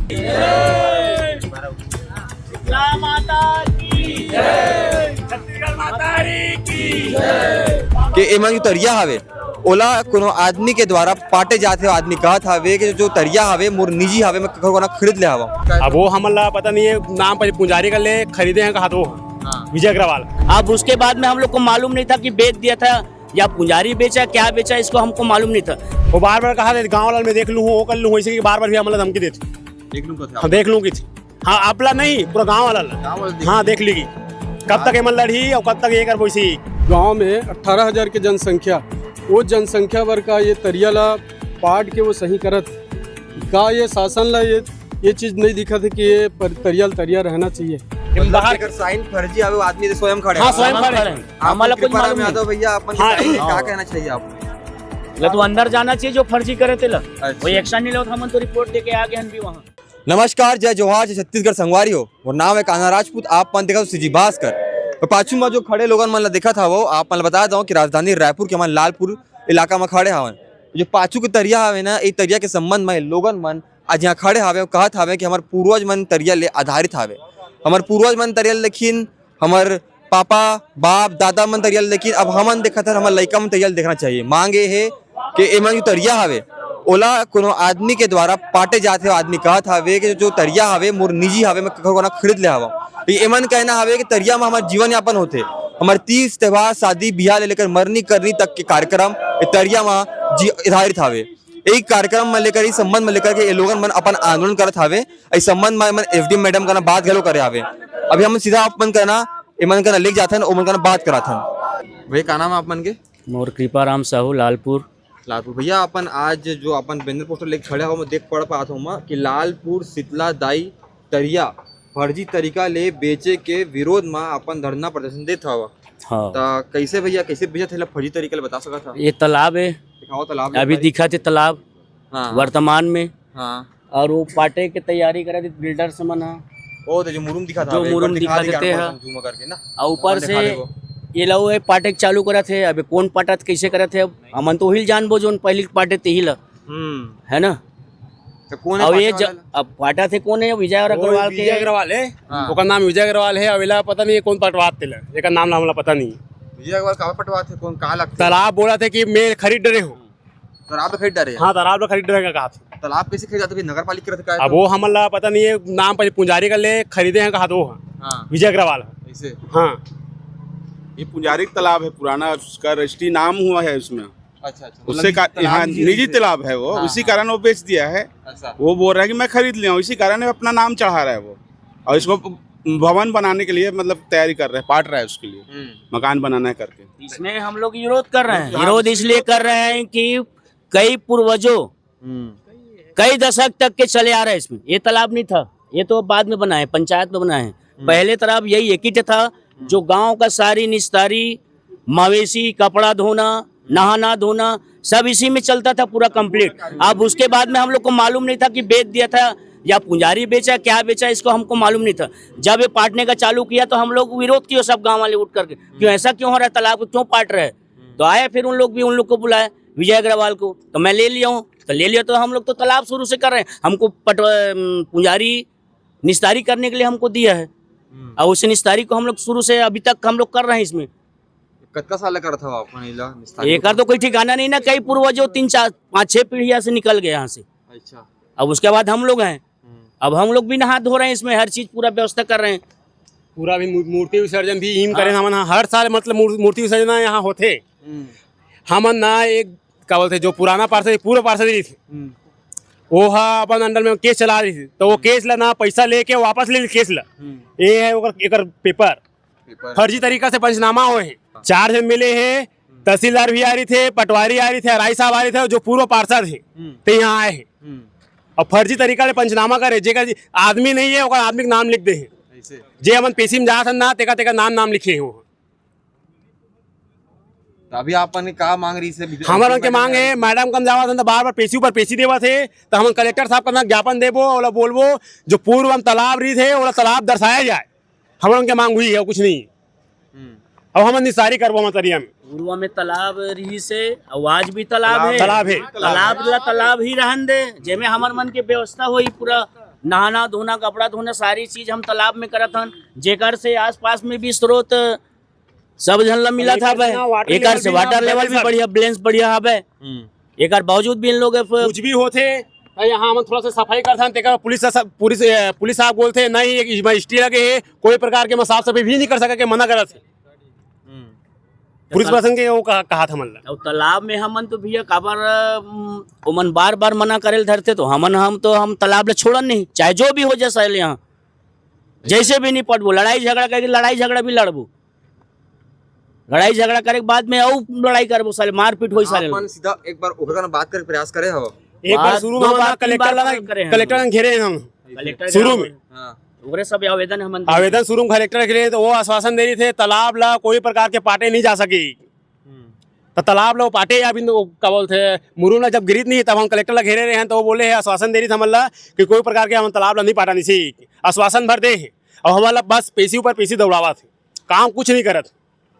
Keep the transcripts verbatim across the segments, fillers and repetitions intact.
शीतला माता की जय। छत्तीसगढ़ माता की जय। के एमन जो तरिया हवे, ओला कोनो आदमी के द्वारा पाटे जात हे, आदमी कहत हवे कि जो तरिया हवे, मोर निजी हवे, मैं कखरो कोना खरीद ले हवं। अब वो हमन ला पता नहीं है, नाम पर पुजारी कर ले खरीदे हैं, कहा तो हाँ। विजय अग्रवाल। अब उसके बाद में हम लोग को मालूम नहीं था कि बेच दिया था या पुजारी बेचा, क्या बेचा, इसको हमको मालूम नहीं था। वो बार बार कहा था, "गाँव वाला मैं देख लूँ, वो कर लूँ", ऐसे कि बार बार भी हमला धमकी देते। देख लूँ कथे हाँ, देख लूँ कि थी। हाँ, आपला नहीं, पूरा गाँव वाला ला। गाँव वाला देख हाँ, देख लीगी। कब तक एमन लड़ही और कब तक ये कर वैसे ही। गांव में अठारह हजार के जनसंख्या, वो जनसंख्या बर का ये तरिया ला पाट के वो सही करत? का ये शासन ला ये, ये चीज नहीं दिखत है कि ये पर-, तरिया ल तरिया रहना चाहिए? मतलब बाहर एकर साइन फर्जी आवे, वो आदमी तो स्वयं खड़े हाँ, हैं। स्वयं खड़े हैं। आप हमला कुछ कृपाराम मालूम नहीं। यादव भैया, अपन हाँ। साइन का कहना चाहिए आपको? ले तो अंदर जाना चाहिए जो फर्जी करे तेला। अच्छा। वही एक्शन नहीं लो तो हमन तो रिपोर्ट दे के आ गए हन भी वहाँ। नमस्कार, जय जोहार, जय छत्तीसगढ़ संगवारी हो। मोर नाम है कान्हा राजपूत, आप मन देखत हो सीजी भास्कर। और पाछू में जो खड़े लोगन मन ला देखत हवो, आप मन ला बता दो कि राजधानी रायपुर के हमन लालपुर इलाका में खड़े हवन। जो पाछू के तरिया हवे ना, ए तरिया के संबंध में लोगन मन आज यहाँ खड़े हवे, कहत हवे कि हमर पूर्वज मन तरिया ले आधारित हवे। हमर पूर्वज मन तरिया ले लेकिन हमर पापा, बाप, दादा मन तरिया ल, लेकिन अब हमन देखत हन, हमर लइका मन तरिया ल देखना चाहिए। मांग ये हे कि एमन जो तरिया हवे, ओला कोनो आदमी के द्वारा पाटे जात हे, आदमी कहत हवे कि जो तरिया हवे, मोर निजी हवे, मैं कखरो कोना खरीद ले हवं। ये एमन कहना हवे कि तरिया म हमर जीवन यापन होथे, हमर तीज, त्योहार, शादी, बियाह ले लेकर मरनी करनी तक के कार्यक्रम ये तरिया म जी आधारित हवे। एक कार्यक्रम में लेकर, इस संबंध में लेकर के ये लोगन मन अपन आंदोलन करत हवे। इस संबंध में मन एसडीएम मैडम कना बात घलो करे हवे। अभी हम सीधा अपन कना, एमन कना लेके जाथन, ओमन कना बात कराथन। भैया, का नाम है आप मन के? मोर कृपाराम साहू, लालपुर। लालपुर। भैया, अपन आज जो अपन बैनर पोस्टर लेके खड़े हो, मैं देख पढ़ पात हूँ मैं कि लालपुर शीतला दाई तरिया फर्जी तरीका ले बेचे के विरोध में अपन धरना प्रदर्शन देत हवा। हाँ। त कैसे भैया, कैसे बेचत हे ला फर्जी तरीका ले, बता सकत हव? ये तालाब है, दिखाओ तालाब अभी दिखाई। दिखत हे तालाब हाँ। वर्तमान में। हाँ। और वो पाटे के तैयारी करत हे बिल्डर से मन ह। ओ, तो जो मुरुम दिखा था, जो एक बार मुरुम दिखा दिखा दे देते गाड़ी हैं। पर zoom करके ना। और ऊपर अपन से दिखा दे वो। ये लो है पाटे के चालू करत हे, अबे कौन पाटत कैसे करत हे, अब हमन तो हिल जानबो जोन पहली पाटे ते ही ला। हम्म। है ना? तो कौन है अब ये पाटे ज-, वाला? अब पाटा थे कौन है? विजय और वो अग्रवाल के विजय हैं। अग्रवाल है। हाँ। ओकर नाम विजय अग्रवाल है। अब इला पता नहीं है कौन पटवात तेला, एकर नाम ला हमला पता नहीं। विजय अग्रवाल का पटवात है, कौन कहा लगता है? तालाब बोला थे कि मैं खरीद डरे हूँ। तालाब खरीद डरे हैं? हाँ, तालाब खरीद डरे हैं कहा था। तालाब कैसे खरीदा था? फिर नगर पालिका रहता है अब तो? वो हमला पता नहीं है, नाम पर पुजारी कर ले खरीदे हैं कहा तो हाँ। हाँ। विजय अग्रवाल। ऐसे? हाँ। ये पुजारी का तालाब है पुराना, उसका रजिस्ट्री नाम हुआ है उसमें। अच्छा, अच्छा। उससे मतलब का-, निजी तालाब हाँ, निजी निजी है। तालाब है वो, हाँ, उसी हाँ। कारण वो बेच दिया है। अच्छा। वो बोल रहा है कि मैं खरीद लिया हूँ, इसी कारण अपना नाम चढ़ा रहा है वो। और इसको भवन बनाने के लिए मतलब तैयारी कर रहे हैं, पाट रहा है उसके लिए, हम्म। मकान बनाना है करके। इसमें हम लोग विरोध कर रहे हैं। हाँ, विरोध इसलिए कर रहे हैं कि कई पूर्वजों, हम्म। कई दशक तक के चले आ रहे हैं इसमें। ये तालाब नहीं था, ये तो बाद में बनाए, पंचायत में बनाए हैं। हम्म। पहले तालाब यही एक ही था, जो गांव का सारी निस्तारी, मवेशी, कपड़ा धोना, नहाना धोना, सब इसी में चलता था पूरा कंप्लीट। अब उसके बाद में हम लोग को मालूम नहीं था कि बेच दिया था या पुजारी बेचा, क्या बेचा, इसको हमको मालूम नहीं था। जब ये पाटने का चालू किया तो हम लोग विरोध किया सब गांव वाले उठ करके, "क्यों, ऐसा क्यों हो रहा है, तालाब को क्यों पाट रहे हैं?" तो आए फिर उन लोग भी, उन लोग को बुलाए, विजय अग्रवाल को, तो मैं ले लिया हूँ। तो ले लिया तो हम लोग तो तालाब शुरू से कर रहे हैं, हमको पट-, अम, पुजारी निस्तारी करने के लिए हमको दिया है। हम्म। और उस निस्तारी को हम लोग शुरू से अभी तक हम लोग कर रहे हैं इसमें। कतका साल कर था आप मन इला निस्तारी एकर को? तो कोई ठिकाना नहीं ना, कई पूर्वजों तीन चार पाँच छह पीढ़िया से निकल गए यहाँ से। अच्छा। अब उसके बाद हम लोग हैं। हम्म। अब हम लोग भी नहा धो रहे हैं इसमें, हर चीज पूरा व्यवस्था कर रहे हैं। पूरा भी मू-, मूर्ति विसर्जन भी इम हाँ। करें हमन, हाँ, हर साल मतलब मूर-, मूर्ति विसर्जन यहाँ होते। हम्म। हमन ना एक का बोलते जो पुराना पार्षद, पूर्व पार्षद रही थी, हम्म। वो हा अपन अंडर में केस चला रही थी, तो वो हम्म। केस ला ना पैसा लेके वापस ले ली केस ला। हम्म। ये है ओकर, एकर पेपर। पेपर। फर्जी तरीका से पंचनामा हुए हैं। हाँ। चार जन मिले हैं, हम्म। तहसीलदार भी आ रही थे, पटवारी आ रही थे, राय साहब आ रही थे, जो पूर्व पार्षद है, हम्म। ते यहाँ आए हैं। हम्म। और फर्जी तरीका से पंचनामा करे, जेकर आदमी नहीं है, ओकर आदमी के नाम लिख दे हैं। ऐसे। जे हमन पेशी में जात हन ना, तेका, तेका नाम, नाम लिखे हैं वो। तो अभी आप मन का मांग रही से? हमर मन के मांग है, मैडम कम जावत हन तो बार-बार पेशी ऊपर पेशी देवत है, तो हमन कलेक्टर साहब का ज्ञापन देबो, ओला बोलबो, जो पूर्व हम तालाब रही थे, ओला तालाब दर्शाया जाए। हमर मन के मांग हुई है, कुछ नहीं। हम्म। अब हमन निस्तारी करबो हमर तरिया में। पूर्व में तालाब रही से, आज भी तालाब तालाब है। तालाब है। तालाब ला तालाब ही रहन दे, जेमे हमर मन के व्यवस्था होई पूरा। नहाना धोना, कपड़ा धोना, सारी चीज हम तालाब में करत हन, जेकर से आसपास में भी स्रोत सब झन ला मिलत हवे। एकर से वाटर लेवल भी बढ़िया, बैलेंस बढ़िया हवे। एकर बावजूद भी इन लोग कुछ भी होथे, त यहाँ हमन थोड़ा सा सफाई करथन, तेकर पुलिस सा-, पुलिस, ए, पुलिस साहब बोलथे, "नहीं, ये स्टे लगे हे, कोई प्रकार के मैं साफ सफाई भी नहीं कर सका," के मना करत हे। पुलिस प्रशासन के वो कहा, कहा था, मतलब। अब तालाब में हमन तो भैया काबर, अम, ओमन बार-बार मना करे ल धरथे, तो हमन, हम तो, हम तालाब ल छोड़न नहीं, चाहे जो भी हो जाए साले यहाँ, जैसे भी नहीं पटबो, लड़ाई झगड़ा करके, लड़ाई झगड़ा भी लड़बो, लड़ाई झगड़ा करे के बाद में अउ लड़ाई करबो साले, मारपीट होई साले आप मन लोग। सीधा एक बार ओकर कना बात करे के प्रयास करे हव? एक बार बात शुरू दो में बार, हमन तीन कलेक्टर बार ला, करे हैं कलेक्टर हम। ला घेरे हैं हम। कलेक्टर शुरू के में। हाँ। ओकरे सब आवेदन हमन दे आवेदन शुरू में कलेक्टर के लिए तो वो आश्वासन दे रही थे, तालाब ला कोई प्रकार के पाटे नहीं जा सकी। हम्म। तो तालाब ला वो पाटे या भी वो का बोलते हैं, मुरुम ला जब गिरित नहीं, तब हम कलेक्टर ला घेरे रहे हैं, तो वो बोले हैं, आश्वासन दे रही थे हमन ला कि कोई प्रकार के हम तालाब ला नहीं पाटा नहीं सी, आश्वासन भर दे है। और हमन ला बस पेशी ऊपर पेशी दौड़ावा थे, काम कुछ नहीं करत।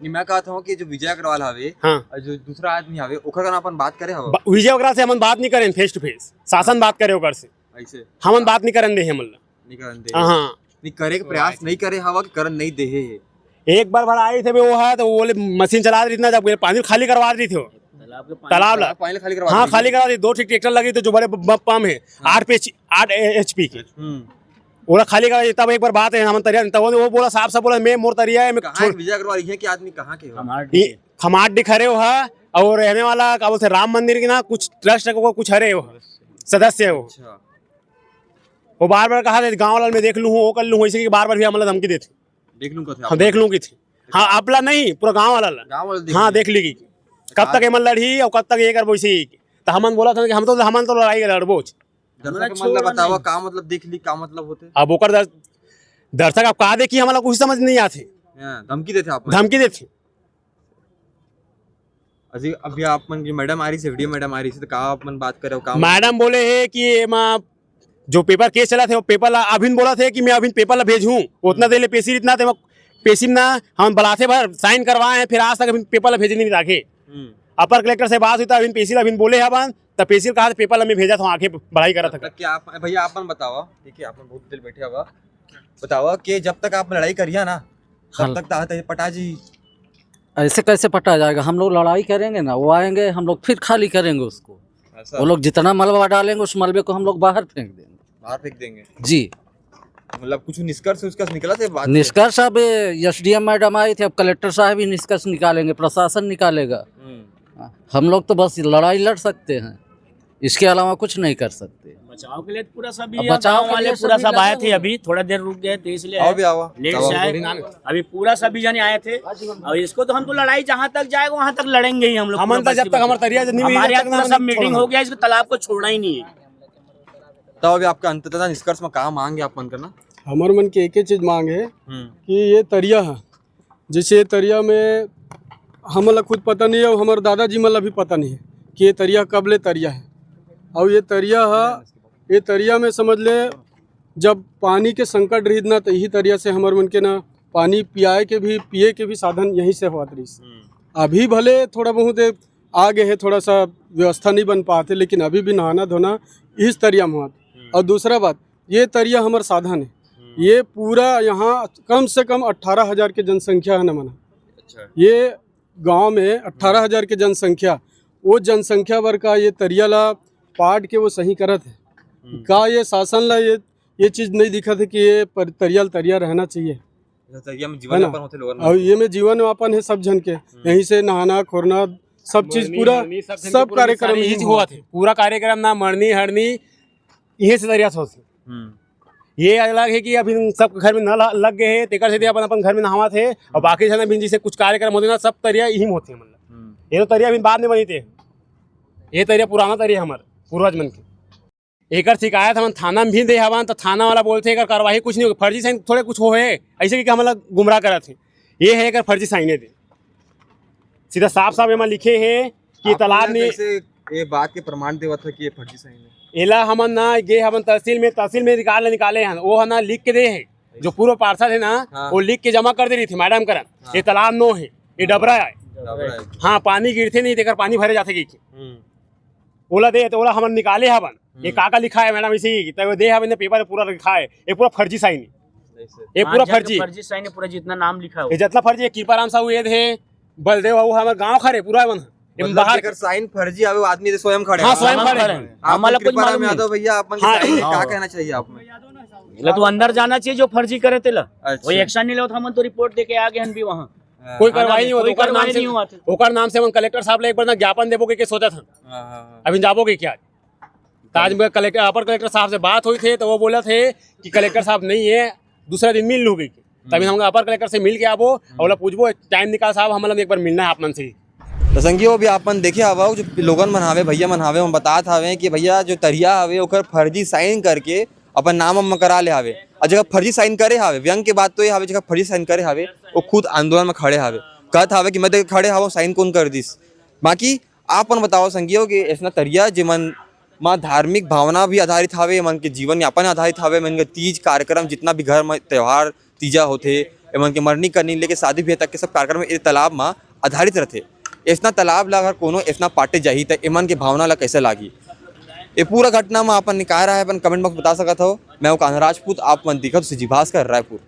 नहीं, मैं कहत हूँ कि जो विजय अग्रवाल हवे हाँ। और जो दूसरा आदमी हवे, ओकर कना अपन बात करे हव? ब-, विजय अग्रवाल से हमन बात नहीं करें face to face, शासन बात करे ओकर से। ऐसे? हमन बात नहीं करन दे हे हमन ला। नहीं करन दे। हाँ, हाँ। नहीं करे के प्रयास नहीं करे हवा कि करन नहीं दे हे। एक बार भर आई थे वो है तो वो बोले मशीन चला रही थी ना, जब पानी खाली करवा रही थी वो। तालाब के पानी तालाब ला। पानी खाली करवा हाँ, रही खाली थी। करवा रही, दो ठीक ट्रैक्टर लगी थी जो बड़े ब-, ब-, पंप है, हाँ। आठ पे ची-, आठ ए-, एचपी के। हम्म। ओला खाली करवा रही, तब एक बार बात है, हम तरिया, तब वो बोला, साफ साफ बोला, "मैं मोर तरिया है, मैं कहाँ छोड़।" है विजय अग्रवाल, ये क्या आदमी कहाँ के हो? ये खमार दिखरे हो हा, और रहने वाला का बोलते राम मंदिर के ना कुछ ट्रस्ट को कुछ हरे हो, सदस्य हो। अच्छा। वो बार बार कहा थे, "गाँव वाला मैं देख लूँ हूँ, वो कर लूँ हूँ," ऐसे कि बार बार भी हमला धमकी देते। देख लूँ कथे हाँ, आप? देख लूँ कि थे। हाँ, आपला नहीं, पूरा गाँव वाला ला। गाँव वाला देख हाँ, लूँ। देख ली कि कब तक एमन लड़ी और कब तक ये करबो इसी। तो हमन बोला था कि हम तो, हमन तो लड़ाई के लड़बो। दर्शक हमारा मन ला छोड़ा बतावा, नहीं। का मतलब देख ली, का मतलब होते? अब ओकर दर-, दर्शक अब का देखी, हमला कुछ समझ नहीं आथे। हाँ, धमकी देथे आप मन। धमकी देथे। अजी, अभी आप मन की मैडम आ रही थी, वीडियो मैडम आ रही थी, तो का आप मन बात करे हो, का मैडम बोले है कि एमा जो पेपर केस चला थे, वो पेपर ला अभिन बोला थे कि मैं अभिन पेपर ला भेजूं, उतना देर ले पेशी इतना थे, पेशी में ना हम बलाथे भर साइन करवाए हैं, फिर आज तक अभिन पेपर ला भेजे नहीं राखे। हम्म। अपर कलेक्टर से बात हुई था, अभिन पेशी ला अभिन बोले हवन, तब पेशी कहा था पेपर ला मैं भेजा था, आगे बढ़ाई करा था। तब क्या आप, भैया आप मन बताओ, ठीक है, आप मन बहुत देर बैठे हुआ, बताओ कि जब तक आप लड़ाई करिया ना, तब हाँ। तक तो पटा जी। ऐसे कैसे पटा जाएगा? हम लोग लड़ाई करेंगे ना, वो आएंगे, हम लोग फिर खाली करेंगे उसको। ऐसा? वो लोग जितना मलबा डालेंगे, उस मलबे को हम लोग बाहर फेंक देंगे। बाहर फेंक देंगे? जी। मतलब कुछ निष्कर्ष उसका निकला थे बात से? निष्कर्ष अब एसडीएम मैडम आई थी, अब कलेक्टर साहब ही निष्कर्ष निकालेंगे, प्रशासन निकालेगा। हम्म। हम लोग तो बस लड़ाई लड़ सकते हैं, इसके अलावा कुछ नहीं कर सकते। बचाव के लिए पूरा सभी अब यहाँ बचाव गाँव के वाले लिए पूरा सभी सब आए लगे थे, हुए। अभी थोड़ा देर रुक गए थे इसलिए आओ भी आओ। लेट से आए। अभी पूरा सभी जने आए थे और इसको तो हम तो लड़ाई जहाँ तक जाएगा वहाँ तक लड़ेंगे ही हम लोग। हमन पूरा तो जब बस्ती तक में। हमारा तरिया जब नहीं मिली, हमारे जब यहाँ तक पूरा ना सब हम मीटिंग छोड़ना। हो गया, इसको तालाब को छोड़ना ही नहीं है। तो अभी आपका अंततः निष्कर्ष में का मांग है आप मन करना? हमर मन के एक ही चीज मांग है हम्म। कि ये तरिया है, जैसे ये तरिया में हमन ला खुद पता नहीं है और हमारे दादाजी मन ला भी पता नहीं है कि ये तरिया कब ले तरिया है। और ये तरिया है, ये तरिया में समझ ले, जब पानी के संकट रहित ना, तो यही तरिया से हमर मन के ना पानी पियाए के भी, पिए के भी साधन यहीं से होत रहिस। हम्म। अभी भले थोड़ा बहुत आगे है, थोड़ा सा व्यवस्था नहीं बन पाते, लेकिन अभी भी नहाना धोना इस तरिया में होत। हम्म। और दूसरा बात, ये तरिया हमर साधन है। हम्म। ये पूरा यहाँ कम से कम अट्ठारह हजार के जनसंख्या है ना, मना। अच्छा। ये गांव में अट्ठारह हजार के जनसंख्या, वो जनसंख्या बर का ये तरिया ला पाट के वो सही करत है। हम्म। का ये शासन ला ये, ये चीज नहीं दिखत है कि ये पर-, तरिया ल तरिया रहना चाहिए? अच्छा, तरिया में है जीवन ना? यापन होते लोगन और मन। ये में जीवन यापन है सब झन के। हम्म। यहीं से नहाना, खोरना, सब चीज मरनी, पूरा, हरनी, सब झन के सब पूरा कार्यक्रम सारी यहीं चीज में होवत होवत है। है। पूरा कार्यक्रम ना मरनी, हरनी, यहीं से तरिया से होत है। हम्म। ये अलग है कि अभी सब घर में नल लग गए हैं, तेकर से अपन, अपन घर में नहावत है और बाकी झन अभी जैसे कुछ कार्यक्रम होते ना, सब तरिया यहीं में होते हैं, मतलब। हम्म। ये तो तरिया अभी बाद में बनी थे, ये तरिया पुराना तरिया हमार पूर्वज मन के। एकर शिकायत हमन थाना में भी दे हवन, तो थाना वाला बोलथे एकर कार्रवाई कुछ नहीं होगे, फर्जी साइन थोड़े कुछ हो है, ऐसे कि हमन ला गुमराह करत हे। ये है एकर फर्जी साइन दे, सीधा साफ साफ एमा लिखे हे कि आप तालाब मन में कैसे ये बात के प्रमाण देवत है कि ये फर्जी साइन है? एला हमन ना गे हमन तहसील में, तहसील में रिकॉर्ड ला निकाले हन, वो ह ना लिख के दे हे, जो पूर्व पार्षद है ना, हाँ। वो लिख के जमा कर दे रही थी मैडम करन, हाँ। ये तालाब नो है, ये डबरा है। डबरा है। हाँ, पानी गिरथे नहीं, तेकर पानी भरे जाथे कि हम्म। ओला दे, तो ओला हमन निकाले हवन। ये का का लिखा है मैडम, इसी तो वो दे हवे पेपर पूरा लिखा है, ये पूरा फर्जी साइन है, ये पूरा फर्जी। फर्जी साइन है पूरा, जितना नाम लिखा है ये वो। जितना फर्जी है, कृपाराम साहू ये है, बलदेव बाबू हमारे गांव खड़े पूरा मन, ये मतलब बाहर जेकर साइन फर्जी आवे, वो आदमी तो स्वयं खड़े हाँ, हैं। स्वयं खड़े हैं। आप हमला कुछ कृपाराम मालूम नहीं। यादव भैया, आप मन के हाँ। साइन में का कहना चाहिए आप मन? मतलब तो अंदर जाना चाहिए जो फर्जी करे तेला। अच्छा। वो एक्शन नहीं लेवत, हमन तो रिपोर्ट देके आ गए हन भी वहाँ। हाँ। कोई हाँ, कार्रवाई नहीं होत, कोई ओकर नाम कार्रवाई से, नहीं होत। ओकर नाम से हमन कलेक्टर साहब ले एक बार ना ज्ञापन देबो के, के सोचत हन। हाँ, हाँ, हाँ। अभी जाबो के क्या? तो आज मैं कलेक्टर, अपर कलेक्टर साहब से बात होइस हे, तो वो बोलत हे कि कलेक्टर साहब नहीं है, दूसरा दिन मिल लूँ कहिके। तभी हम अपर कलेक्टर से मिल के आबो, और ओला पूछबो, टाइम निकाल साहब, हमला एक बार मिलना है आप मन से। तो संगियो, अभी आप मन देखे हवव, जो लोगन मन हावे, भैया मन हावे, हम बतात हावे कि भैया जो तरिया हावे, ओकर फर्जी साइन करके अपन नाम वाम करा ले हावे। और जगह फर्जी साइन करे हावे, व्यंग के बात तो ये हावे, जगह फर्जी साइन करे हावे, वो खुद आंदोलन में खड़े हावे, कहत हावे कि मैं तो खड़े हावव, साइन कौन कर दिस? बाकी आप मन बताओ संगियो कि ऐसना तरिया जेमन माँ धार्मिक भावना भी आधारित हावे, एमन के जीवन यापन आधारित हावे, एमन के तीज कार्यक्रम, जितना भी घर में त्योहार, तीजा होथे, एमन के मरनी करनी लेके शादी ब्याह तक के सब कार्यक्रम ए तालाब मा आधारित रथे। ऐसना तालाब ला अगर कोनो ऐसना पाटे जाही, त एमन के भावना ला कैसे लागी? ये पूरा घटना मा अपन निकाय राय अपन comment box बता सकत हो। मैं हूँ कान्हा राजपूत, आप मन दिखत हो सी जी भास्कर, रायपुर।